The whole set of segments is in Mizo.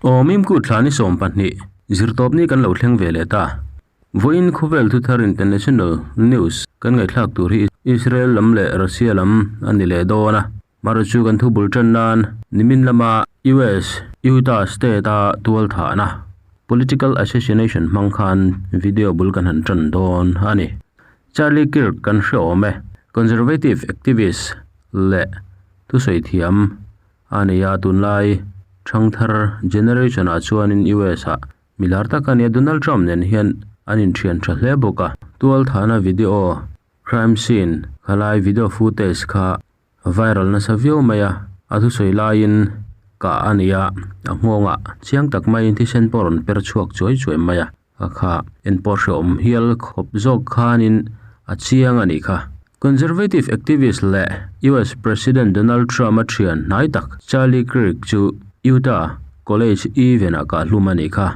Aw Mimkut thla ni 12, zirtawpni kan lo thleng ve leh ta. Vawiin khawvel thuthar international news kan ngaihthlak tur hi Israel lam leh Russia lam a ni leh dawn a. Mara chu kan thu bul tan nan nimin lama US Utah state a tual thahna political assassination hmang khan video bul kan han tan dawn a ni. Charlie Kirk kan hre awm e. Conservative activist leh thusawi thiam a ni a, tunlai thangthar generation ah chuanin US ah milar tak a ni a, Donald Trump nen hian an inthian tha hle bawk a. Tual thahna video crime scene khalai video footage kha Viral nasa viau mai a, a thusawi laiin kah a ni a, a nghawngah chiang tak maiin thisen pawh a rawn per chhuak chuai chuai mai a, a kha en pawh hrehawm hial khawp zawk khanin a chiang a nih kha. Conservative activist leh US President Donald Trump a thian hnai tak Charlie Kirk chu Utah College event-ah kah hlum a nih kha.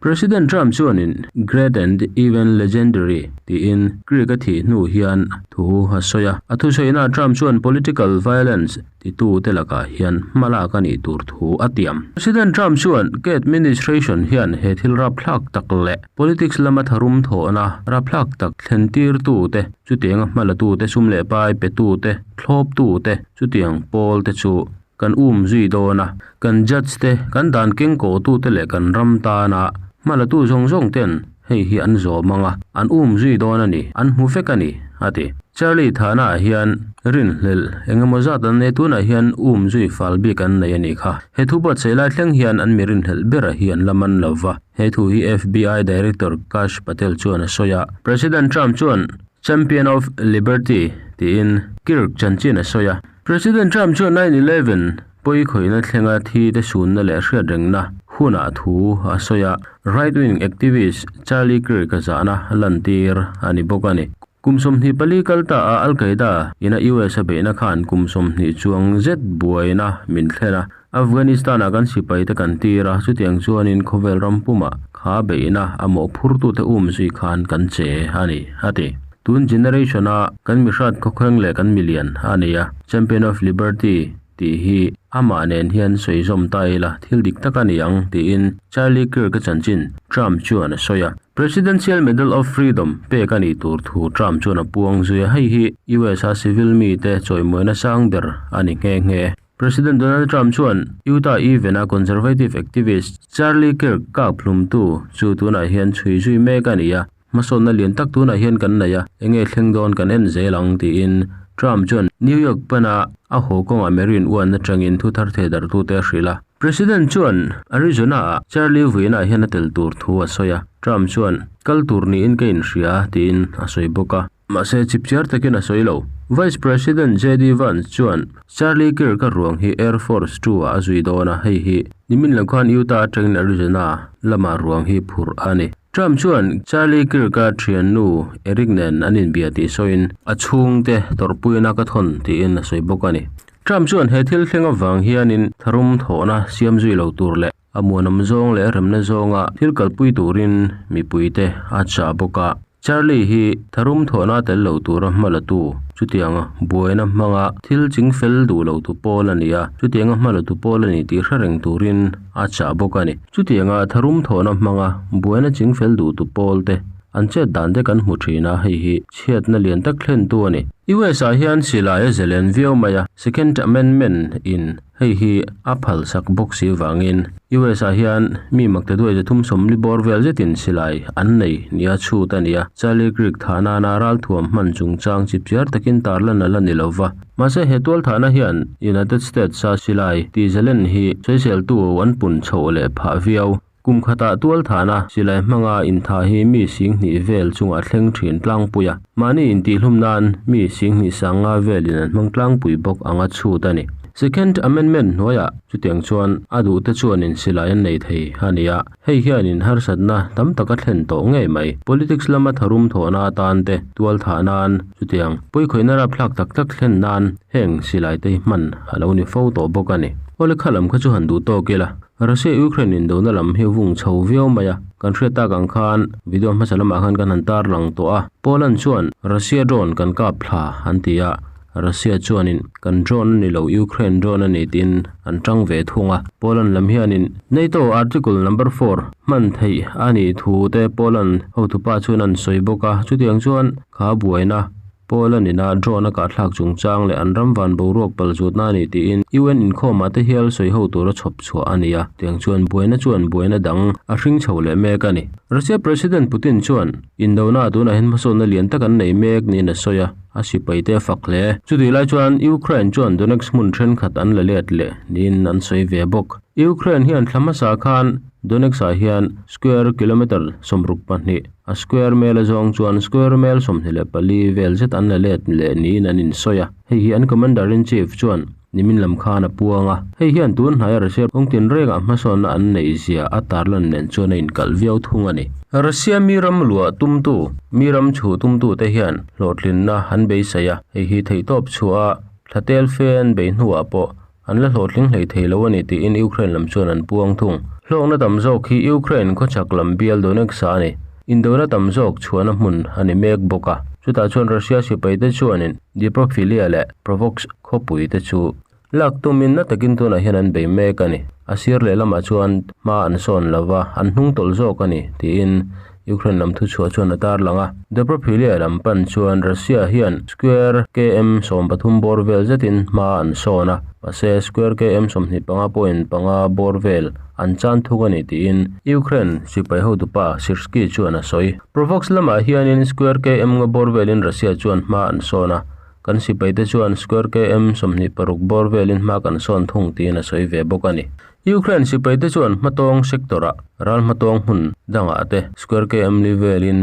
President Trump chuanin Great and even legendary tiin Greek a thih hnu hian thu a sawi a. A thusawihnah Trump chuan political violence titute lakah hian hmalak a nih tur thu a tiam. President Trump chuan ka administration hian he thil rapthlak tak leh politics lama tharum thawhna rapthlak tak thlentirtute, chutianga hmalatute sum leh pai petute, thlawptute, chutiang pawlte chu Kan um zui dawn a, kan judge te, kan dan keng kawhtute leh kan ram tana hmalatu zawng zawng ten hei hi an zawm ang a, an um zui dawn a ni, an hmu vek a ni, a ti. Charlie thahna ah hian rinhlelh eng emaw zat an nei tunah hian um zui fal bik an nei a nih kha. He thu buatsaih lai thleng hian an mi rinhlelh bera hi an la man lo va, he thu hi FBI Director Kash Patel chuan a sawi a. President Trump chuan Champion of Liberty tiin Kirk chanchin a sawi a. President Trump chuan 9/11 pawi khawihna thlenga thi te sunna leh hriatrengna hunah thu a sawi a, right-wing activist Charlie Kirk a zahna lantir a ni bawk a ni. Kum 24 kal ta a Al-Qaeda ina US a beihna khan kum 20 chuang zet buaina min thlen a, Afghanistan-ah kan sipaite kan tir a, chutiang chuanin khawvel ram pumah kha beihna a mawhphurtute um zui khan kan che a ni, a ti. Tun generation-a kan mihrat khawkheng leh kan milian a ni a, Champion of Liberty tih hi amah nen hian sawi zawm ta ila thil dik tak a ni ang, tiin Charlie Kirk-a chanchin Trump chuan a sawi a. Presidential Medal of Freedom pek a nih tur thu Trump chuan a puang zui a, hei hi US-a civil mite chawimawina sang ber a ni nghe nghe. President Donald Trump chuan Utah event-a conservative activist Charlie Kirk kap hlumtu chu tunah hian chhui zui mek a ni a, hmasawnna lian tak tunah hian kan nei a, enge thleng dawn kan en zel ang tiin Trump chuan New York pana a haw kawngah Marine uan atangin thu thar thei darhtute a hrilh a. President chuan Arizona-ah Charlie vuina hian a tel tur thu a sawi a, Trump chuan kal tur niin ka inhria tiin a sawi bawk a. Mahse, chipchiar takin a sawi lo. Vice President JD Vance chuan Charlie Kirk-a ruang hi Air Force Two-ah a zui dawn a, hei hi nimin lo khan Utah atangin Arizona lamah ruang hi phurh a ni. Trump chuan Charlie Kirk-a thiannu Eric nen an inbia tih sawiin a chhungte tawrhpuina ka thawn tiin a sawi bawk a ni. Trump chuan he thil thleng avang hianin tharum thawhna siam zui lo tur leh A muanawm zawng leh remna zawnga thil kalpui turin mipuite a chah bawk a. Charlie hi tharum thawhna tel lo tura hmalatu chutianga buaina hmanga thil ching fel duh lo tu pawl a ni a, chutianga hmalatu pawl a ni tih hre reng turin a chah bawk a ni. Chutianga tharum thawhna hmanga buaina ching fel duh tu pawl te an chet dan te kan hmu thin a, hei hi chhiatna lian tak thlentu a ni. US ah hian silai a zelen viau mai a, Second Amendment in Hei hi a phal sak bawk si vangin US ah hian mi makte duai zathum sawmli bawr vel zetin silai an nei nia chhut a ni a. Charlie Creek thah nana ralthuam hman chungchang chipchiar takin tarlan a la ni lo va. Mahse he tual thahna hian United States a silai tih zalen hi sawiseltu an pun chhoh leh phah viau. Kum khatah tual thahna silai hmanga inthah hi mi singhnih vel chungah thleng thin tlangpui a, mahni intihhlum nan mi singhnih sanga velin an hmang tlangpui bawk anga chhut a ni. Second Amendment hnuaiah chutiang chuan a duhte chuanin silai an nei thei a ni a, hei hianin harsatna tam tak a thlen tawh ngei mai. Politics lama tharum thawhna atan te, tual thah nan, chutiang pawikhawihna rapthlak tak tak thlen nan heng silai te hi hman a lo ni fo tawh bawk a ni. Awle kha lam kha chu han duh tawk ila. Russia Ukraine indona lam hi vung chho viau mai a, kan hriat tak ang khan video hmasa lamah khan kan han tar lang tawh a, Poland chuan Russia drone kan kap thla an ti a, Russia chuanin kan drone a ni lo, Ukraine drone a ni tiin an tang ve thung a. Poland lam hianin NATO article number four hman theih a nih thu te Poland hotupa chuan an sawi bawk a, chutiang chuan kha buaina Poland ina drone a kahthlak chungchang leh an ram van boruak pal zutna a ni tiin UN inkhawmah te hial sawi ho tura chhawp chhuah a ni a, tiang chuan buaina chuan buaina dang a hring chho leh mek a ni. Russia President Putin chuan indona tunah hian hmasawnna lian tak an nei mek niin a sawi a, a sipai te a fak hle. Chutih lai chuan Ukraine chuan Donetsk hmun thenkhat an la let leh niin an sawi ve bawk. Ukraine hian thla hmasa khan Donetsk-ah hian square kilometre 62, A square mel a zawng chuan square mel 24 vel zet an la let leh niin an insawi a, hei hi an Commander-in-Chief chuan nimin lam khan a puang a. Hei hian tun hnaia Russia kawng tinrengah hmasawnna an neih zia a tarlan nen chuan a inkalh viau thung a ni. Russia mi ram luah tumtu, mi ram chhuh tumtute hian hlawhtlinna an beisei a, hei hi theihtawp chhuah a thla tel fe an bei hnuah pawh An la hlawhtling hlei thei lo a ni tiin Ukraine lam chuan an puang thung. Hlawkna tam zawk hi Ukraine khawchhak lam bial Donetsk-ah a ni. Indona tam zawk chhuahna hmun a ni mek bawk a. Chutah chuan Russia sipaite chuanin Dniprophilia leh Provox khawpui te chu lak tumin na takin tunah hian an bei mek a ni. A sir lehlamah chuan hma an sawn lo va, an hnung tawlh zawk a ni tiin Ukraine lam thuchhuah chuan a tarlang a. Dniprophilia lam pan chuan Russia hian square km 13 bawr vel zetin hma an sawn a, mahse square km 25 point panga bawr vel an chan thung a ni tiin Ukraine sipai hotupa Syrskyi chuan a sawi. Provox lamah hianin square km nga bawr velin Russia chuan hma an sawn a, kan sipaite chuan square km 26 bawr velin hma kan sawn thung tiin a sawi ve bawk a ni. Ukraine sipaite chuan hmatawng sector-ah ral hmatawng hmun dangah te square km li velin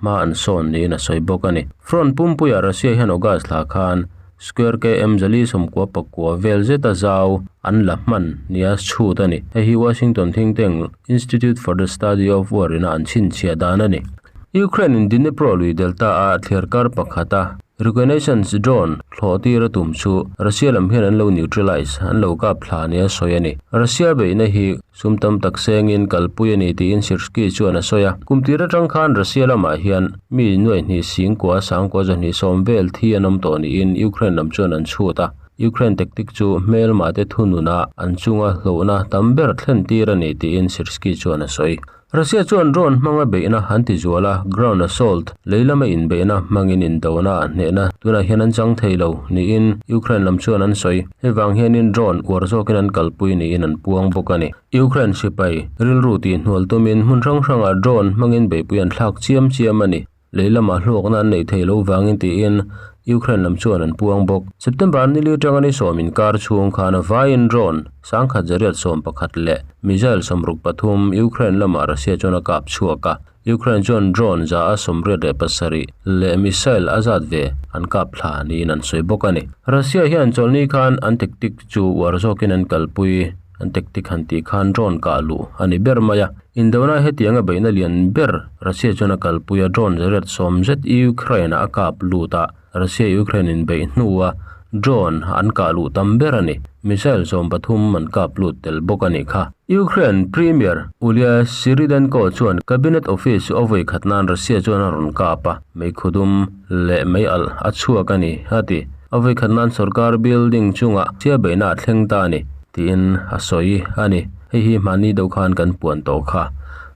hma an sawn niin a sawi bawk a ni. Front pumpuiah Russia hian August thla khan square km zali sawmkua pakua vel zeta zau an la hman nia chhut a ni. Hei hi Washington think tank Institute for the Study of War ina an chhinchhiah dan a ni. Ukraine-in Dnipro lui delta-a thliarkar pakhata Reconnaissance drone thlawh tir a tum chu Russia lam hian an lo neutralize, an lo kap thla nia sawi a ni. Russia beihna hi sum tam tak sengin kalpui a ni tiin Syrskyi chuan a sawi a. Kum tir atang khan Russia lamah hian mi nuaih hnih singkua sangkua zahnih sawm vel thi an awm tawh niin Ukraine lam chuan an chhut a. Ukraine tactic chu hmelmah te thununa an chunga hlauhna tam ber thlen tir a ni tiin Syrskyi chuan a sawi. Russia chuan drone hmanga beihna an ti zual a, ground assault, lei lama inbeihna hmangin indona a hnehna tunah hian an chang thei lo niin Ukraine lam chuan an sawi. Hei vang hianin drone uar zawkin an kalpui niin an puang bawk a ni. Ukraine sipai rilru tihhnual tumin hmun hrang hrangah drone hmangin beihpui an thlak chiam chiam a ni. Lei lamah hlawkna an neih theih loh vangin tiin Ukraine lam chuan an puang bawk. September nili atanga ni sawm inkar chhung khan vaiin drone sangkhat zariat 11 leh missile 63 Ukraine lamah Russia chuan a kap chhuak a. Ukraine chuan drone za a 87 leh missile a zat ve an kap thla niin an sawi bawk a ni. Russia hian chawlhni khan an tactic chu uar zawkin an kalpui. An tactic han tih khan drone kah luh a ni ber mai a. Indona hetianga beihna lian ber Russia chuan a kalpui a, drone zariat sawm zet Ukraine ah a kap lut a, Russia Ukraine inbeih hnua drone an kah luh tam ber a ni. Missile 13 an kap lut tel bawk a nih kha. Ukraine Premier Ulia Svyrydenko chuan Cabinet Office a vawi khat nan Russia chuan a rawn kap a, meikhu dum leh mei alh a chhuak a ni, a ti. A vawi khat nan sorkar building chungah sia beihna a thleng ta a ni, tiin a sawi a ni. Hei hi hmahni deuh khan kan puan tawh kha.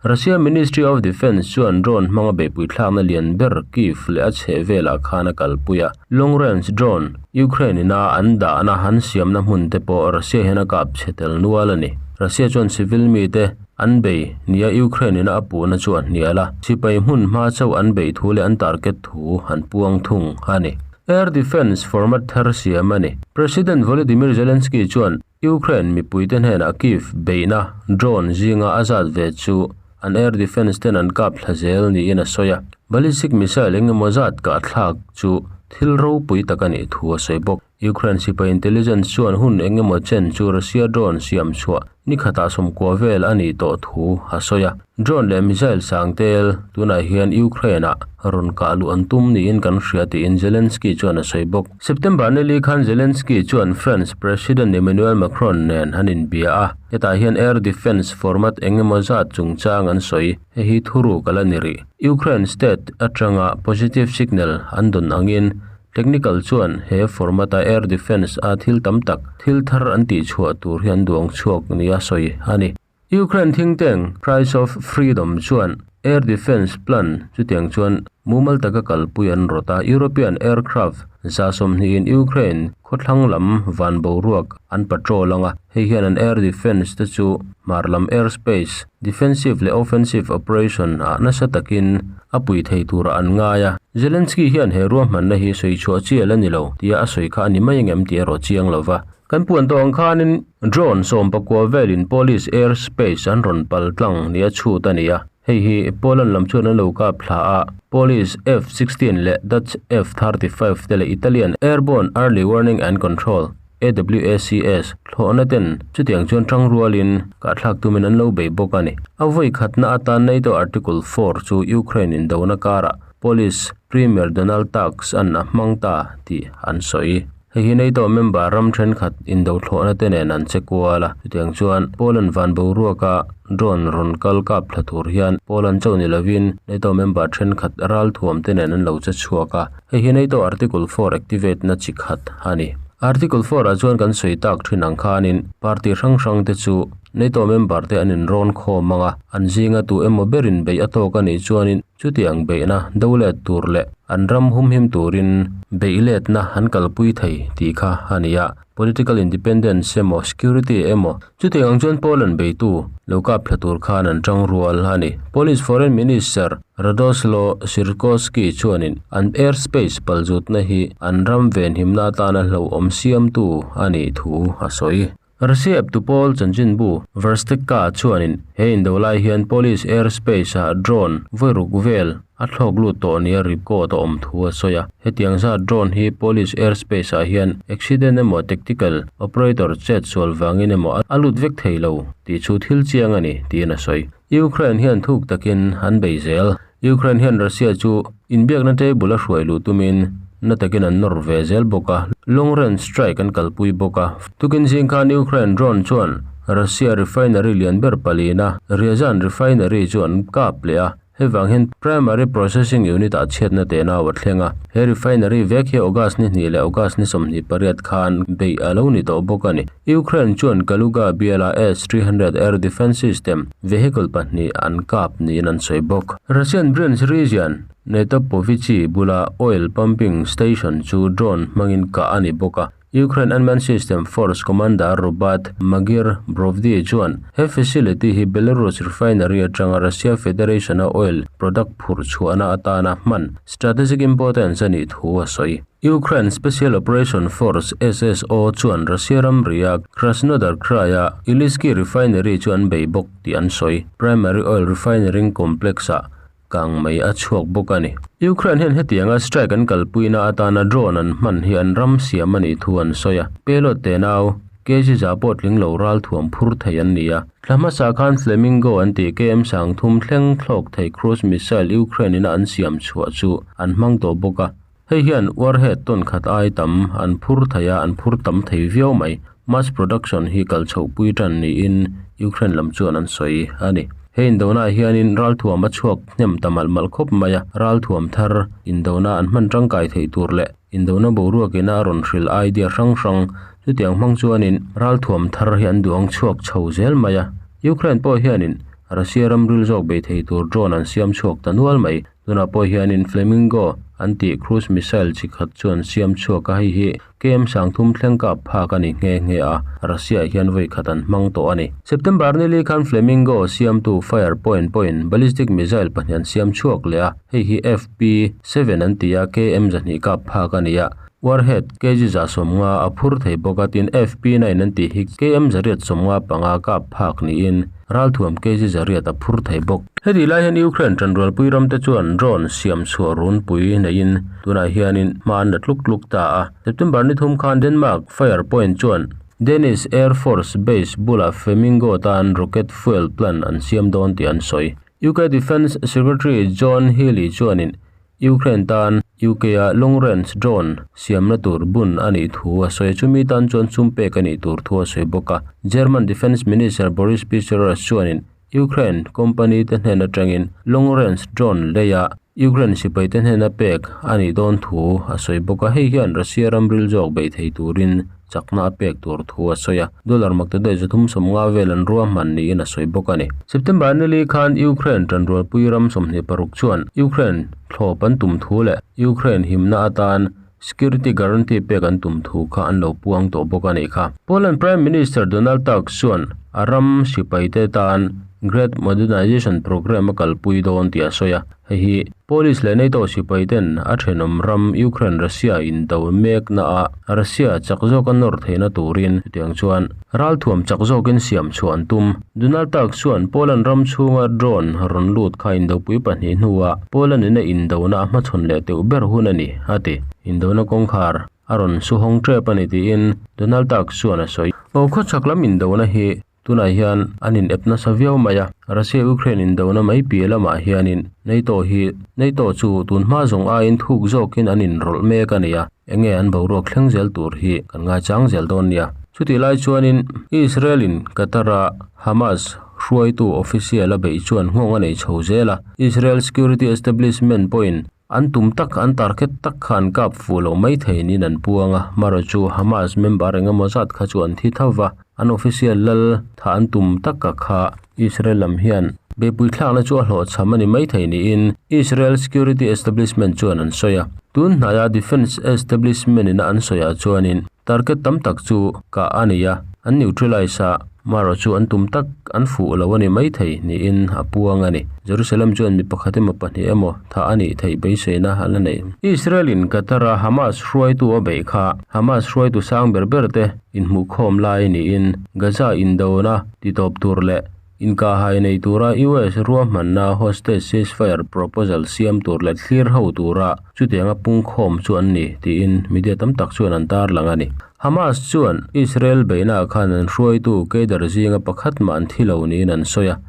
Russia Ministry of Defence chuan drone hmanga beihpui thlakna lian ber Kyiv leh a chheh velah khan a kalpui a. Long range drone Ukraine ina an dahna an siamna hmun te pawh Russia hian a kap chhe tel nual a ni. Russia chuan civil mite an bei nia Ukraine ina a puhna chu a hnial a, sipai hmun hma chauh an beih thu leh an target thu an puang thung a ni. Air Defence format thar siam a ni. President Volodymyr Zelensky chuan Ukraine mipuite hnenah Kyiv beihna drone zinga a zat ve chu an air defence ten an kap thla zel niin a sawi a. Ballistic missile eng emaw zat kah thlak chu thil ropui tak a nih thu a sawi bawk. Ukraine sipai intelligence chuan hun eng emaw chen chu Russia drone siam chhuah ni khatah 90 vel a nih tawh thu a sawi a. Drone leh missile sang tel tunah hian Ukraine-ah rawn kah luh an tum niin kan hria tiin Zelensky chuan a sawi bawk. September nili khan Zelensky chuan France President Emmanuel Macron nen an inbia a, hetah hian air defence format eng emaw zat chungchang an sawi. Hei hi thuruk a la ni rih. Ukraine state atanga positive signal an dawn angin. Technical chuan he format a air defence a thil tam tak, thil thar an tih chhuah tur hi an duang chhuak nia sawi a ni. Ukraine think tank Price of Freedom chuan air defence plan chutiang chuan mumal taka kalpui an rawt a, European aircraft 120 in Ukraine khawthlang lam van boruak an patrol anga, hei hian an air defence te chu hmar lam airspace defensive leh offensive operation ah nasa takin a pui thei turah an ngai a. Zelensky hian he ruahmanna hi sawi chhuah chial a ni lo tia a sawi kha a ni mai angem tih erawh chiang lo va. Kan puan tawh ang khanin drone 19 velin Polish airspace an rawn pal tlang nia chhut a ni a. Hei hi Poland lam chuan an lo kap thla a, Polish F-16 leh Dutch F-35 te leh Italian Airborne Early Warning and Control, AWACS, thlawhna ten chutiang chuan tang rualin kahthlak tumin an lo bei bawk a ni. A vawi khatna atan NATO Article 4 chu Ukraine indona karah Polish Premier Donald Tusk an a hmang ta tih an sawi. Hei hi NATO member ram thenkhat indo thlawhna te nen an che kual a, chutiang chuan Poland van boruaka drone rawn kal kap thla tur hian Poland chauh ni lovin NATO member thenkhat ralthuam te nen an lo che chhuak a. Hei hi NATO Article 4 activate na chi khat a ni. Article 4 ah chuan kan sawi tak thin ang khanin party hrang hrang te chu NATO member te an inrawn khawm ang a, an zinga tu emaw berin beih a tawk a nih chuanin chutiang beihna do let tur leh an ram humhim turin beih letna an kalpui thei tih kha a ni a. Political independence emaw security emaw chutiang ang chuan Poland beitu lo kap thla tur khan an tang rual a ni. Polish Foreign Minister Radoslaw Sikorski chuanin an airspace palzutna hi an ram venhimna atana hlauhawm siamtu a nih thu a sawi. Russia eptu pawl chanchinbu Verstka chuanin he indo lai hian Polish airspace ah drone vawi ruk vel a thlawk lut tawh nia record a awm thu a sawi a. Hetiang zat drone hi Polish airspace ah hian accident emaw tactical operator chet sual vangin emaw a lut vek thei lo tih chu thil chiang a ni tiin a sawi. Ukraine hian thuk takin an bei zel. Ukraine hian Russia chu inbiakna table a hruai luh tumin na takin an nawr ve zel bawk a, long range strike an kalpui bawk a. Tukin zing khan Ukraine drone chuan Russia refinery lian ber palina Ryazan refinery chu an kap leh a, hei vang hian primary processing unit ah chhiatna tenau a thleng a. He refinery vek hi August ni hnih leh August ni 28 khan beih a lo ni tawh bawk a ni. Ukraine chuan Kaluga biala S-300 air defence system vehicle pahnih an kap niin an sawi bawk. Russian Bryansk region Netopovichi bula oil pumping station chu drone hmangin kah a ni bawk a. Ukraine Unmanned System Force commander Robert Magir Brovdi chuan he facility hi Belarus refinery atanga Russia Federation-a oil product phurh chhuahna atana hman strategic importance a nih thu a sawi. Ukraine Special Operation Force, SSO, chuan Russia ramria Krasnodar Krai-a Ilyinsky Refinery chu an bei bawk tih an sawi. Primary oil refinery complex-ah kang mai a chhuak bawk a ni. Ukraine hian hetianga strike an kalpuina atana drone an hman hi an ram siam a nih thu an sawi a. Payload tenau, kg za pawh tling lo ral thuam phur thei an ni a. Thla hmasa khan Flamingo an tih KM 30 thleng thlawk thei cruise missile Ukraine ina an siam chhuah chu an hmang tawh bawk a. Hei hian warhead ton khat ai tam an phur thei a, an phur tam thei viau mai. Mass production hi kal chhoh pui tan niin Ukraine lam chuan an sawi a ni. Hei indona hianin ralthuam a chhuak hnem ta malh malh khawp mai a, ralthuam thar indona an hman tangkai theih tur leh indona boruakin a rawn hril idea hrang hrang chutiang hmang chuanin ralthuam thar hi an duang chhuak chho zel mai a. Ukraine pawh hianin Russia ram ril zawk bei thei tur drone an siam chhuak ta nual mai. Tunah pawh hianin Flamingo an tih cruise missile chi khat chu an siam chhuak a, hei hi KM 30 thleng kap phak a ni nghe nghe a, Russia hian vawi khat an hmang tawh a ni. September ni li khan Flamingo siamtu Fire Point pawhin ballistic missile pahnih an siam chhuak leh a, hei hi FP-7 an ti a, KM 200 kap phak a ni a, warhead kg 150 a phur thei bawk a, tin FP-9 an tih hi KM 855 kap phak niin ralthuam kg 800 a phur thei bawk. Heti lai hian Ukraine tanrualpui ram te chuan drone siam chhuah runpui neiin tunah hianin hma an la tluk tluk ta a. September ni thum khan Denmark Fire Point chuan Danish Air Force Base bulah Flamingo tan rocket fuel plant an siam dawn tih an sawi. UK Defence Secretary John Healey chuanin Ukraine tan UK-a long range drone siamna tur bun a nih thu a sawi. Chumi tan chuan sum pek a nih tur thu a sawi bawk a. German Defence Minister Boris Pistorius chuanin Ukraine company te hnen atangin long range drone leia. Ukraine sipaite hnena pek a nih dawn thu a sawi bawk a, hei hian Russia ram ril zawk beih thei turin chakna a pek tur thu a sawi a, dollar maktaduai 350 vel an ruahman niin a sawi bawk a ni. September nili khan Ukraine tanrualpui ram 26 chuan Ukraine thlawp an tum thu leh Ukraine himna atan security guarantee pek an tum thu kha an lo puang tawh bawk a nih kha. Poland Prime Minister Donald Tusk chuan a ram sipaite tan Great Modernization Programme a kalpui dawn tih a sawi a, hei hi Polish leh NATO sipai ten a thenawm ram Ukraine Russia indo mekna ah Russia chak zawk a nawr theihna turin chutiang chuan ralthuam chak zawkin siam chhuah an tum. Donald Tusk chuan Poland ram chhunga drone rawn lut kha indopui pahnih hnuah Poland in a indona a hmachhawn leh teuh ber hun a ni, a ti. Indona kawngkhar a rawn su hawng tep a ni tiin Donald Tusk chuan a sawi. Aw khawchhak lam indona hi Tunah hian an in ep nasa viau mai a, Russia-Ukraine indona mai piah lamah hianin NATO hi NATO chu tun hma zawng aiin thuk zawkin an inrawlh mek a ni a, enge an boruak thleng zel tur hi kan ngaichang zel dawn nia. Chutih lai chuanin Israel-in Qatar-a Hamas hruaitu official a beih chuan nghawng a nei chho zel a, Israel security establishment pawhin An tum tak, an target tak kha an kap fuh loh mai thei niin an puang a, marawh chu Hamas member eng emaw zat kha chu an thi tho va, an official lal thah an tum taka kha Israel lam hian beihpui thlakna chu a hlawhchham a ni mai thei niin Israel security establishment chuan an sawi a. Tun hnaia defence establishment ina an sawiah chuanin target tam tak chu kah a nei a, an neutralize a, Marawh chu an tum tak an fuh lo a ni maithei niin a puang a ni. Jerusalem chuan mi pakhat emaw pahnih emaw thah a nih theih beiseina a la nei. Israel-in Qatar-a Hamas hruaitu a beih kha Hamas hruaitu sang ber ber te inhmuhkhawm lai niin Gaza indona titawp tur leh inkahhai nei tura US ruahmanna hostage ceasefire proposal siam tur leh thlir ho tura chutianga pungkhawm chu an ni tiin media tam tak chuan an tarlang a ni. Hamas chuan Israel beihnaah khan an hruaitu cadre zinga pakhat mah an thi lo niin an sawi a,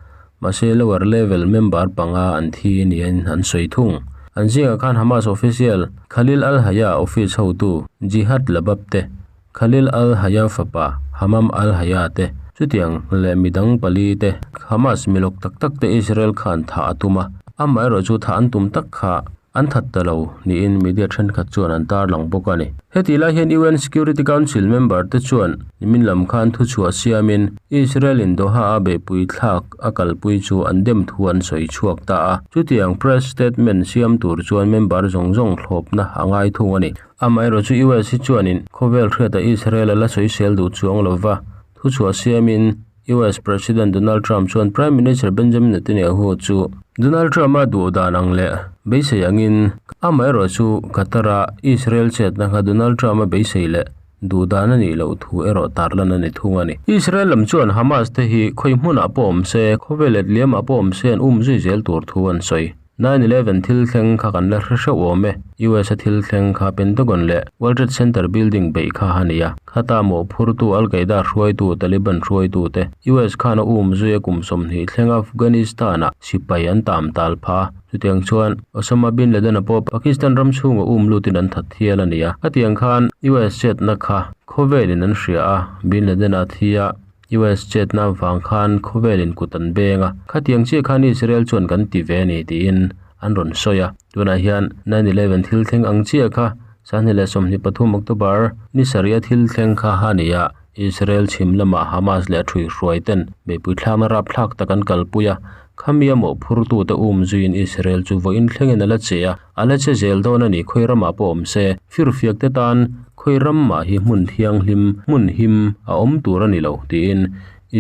mahse lower level member panga an thi niin an sawi thung. An zingah khan Hamas official Khalil al-Hayya office hotu Jihad Labab te, Khalil al-Hayya fapa Hammam al-Hayya te, chutiang leh midang pali te Hamas milawk tak tak te Israel khan thah a tum a, amaherawhchu thah an tum tak kha An that ta lo niin media thenkhat chuan an tarlang bawk a ni. Hetih lai hian UN Security Council member te chuan nimin lam khan thuchhuah siamin Israel in Doha a beihpui thlak a kalpui chu an dem thu an sawi chhuak ta a. Chutiang press statement siam tur chuan member zawng zawng thlawpna a ngai thung a ni. Amaherawhchu US hi chuanin khawvel hriata Israel a la sawisel duh chuang lova thuchhuah siamin US President Donald Trump chuan Prime Minister Benjamin Netanyahu chu Donald Trump-a duh dan ang leh beisei angin amaherawh chu Qatar-a Israel chetna kha Donald Trump-a beisei leh duh dan a nih loh thu erawh tarlan a ni thung a ni. Israel lam chuan Hamas te hi khawi hmunah pawh awm se, khawvel let liamah pawh awm se an um zui zel tur thu an sawi. Nine eleven thil thleng kha kan la hre hreuh awm e. US a thil thleng kha Pentagon leh World Trade Center building beih kha a ni a. Khata mawhphurtu Al Qaeda hruaitu Taliban hruaitu te US khan a um zui a kum 20 thleng Afghanistan ah sipai an tam tal pha a. Chutiang chuan Osama bin Laden a pawh Pakistan ram chhunga um lutin an that thial a ni a. Khatiang khan US chetna kha khawvelin an hria a, Bin Laden a thi a. US chetna vang khan khawvelin kut an beng a, khatiang chiah khan Israel chuan kan ti ve a ni tiin an rawn sawi a. Tunah hian 9/11 thil thleng ang chiah kha 2023 October ni sarih a thil thleng kha a ni a, Israel chhim lamah Hamas leh a thuihhruai ten beihpui thlakna rapthlak tak an kalpui a, khami a mawhphurtute um zuiin Israel chu vawiin thlengin a la che a, a la che zel dawn a ni khawi ramah pawh awm se, firfiak te tan khawi ram mah hi hmun thianghlim, hmun him a awm tur a ni lo tiin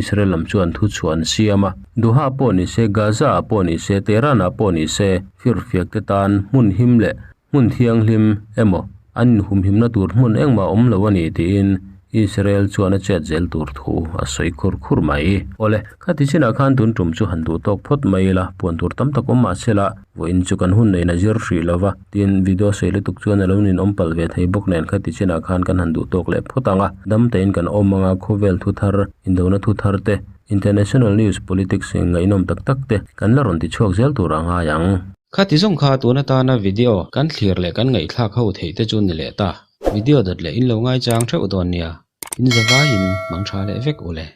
Israel lam chuan thu chhuah an siam a. Doha pawh ni se, Gaza ah pawh ni se, Tehran ah pawh ni se, firfiak te tan hmun him leh hmun thianghlim emaw an inhumhimna tur hmun engmah awm lo a ni tiin Israel chuan a chet zel tur thu a sawi khur khur mai. Awle, khati chinah khan tun tum chu han duh tawk phawt mai ila, puan tur tam tak awm mah se la, vawiin chu kan hun neih na zir hrih lo va, tin video sawi lutuk chuan a lo nin awm palh ve thei bawk nen khati chinah khan kan han duh tawk leh phawt ang a, dam tein kan awm ang a, khawvel thu thar, indona thu thar te, international news, politics ngaihnawm tak tak te kan la rawn ti chhuak zel tur a ngai ang. Khati zawng kha tun atana video kan thlir leh kan ngaihthlak ho theih te chu ni leh ta. Video dawt leh in lo ngaichang theuh dawn nia. In zavaiin mang tha leh vek u le.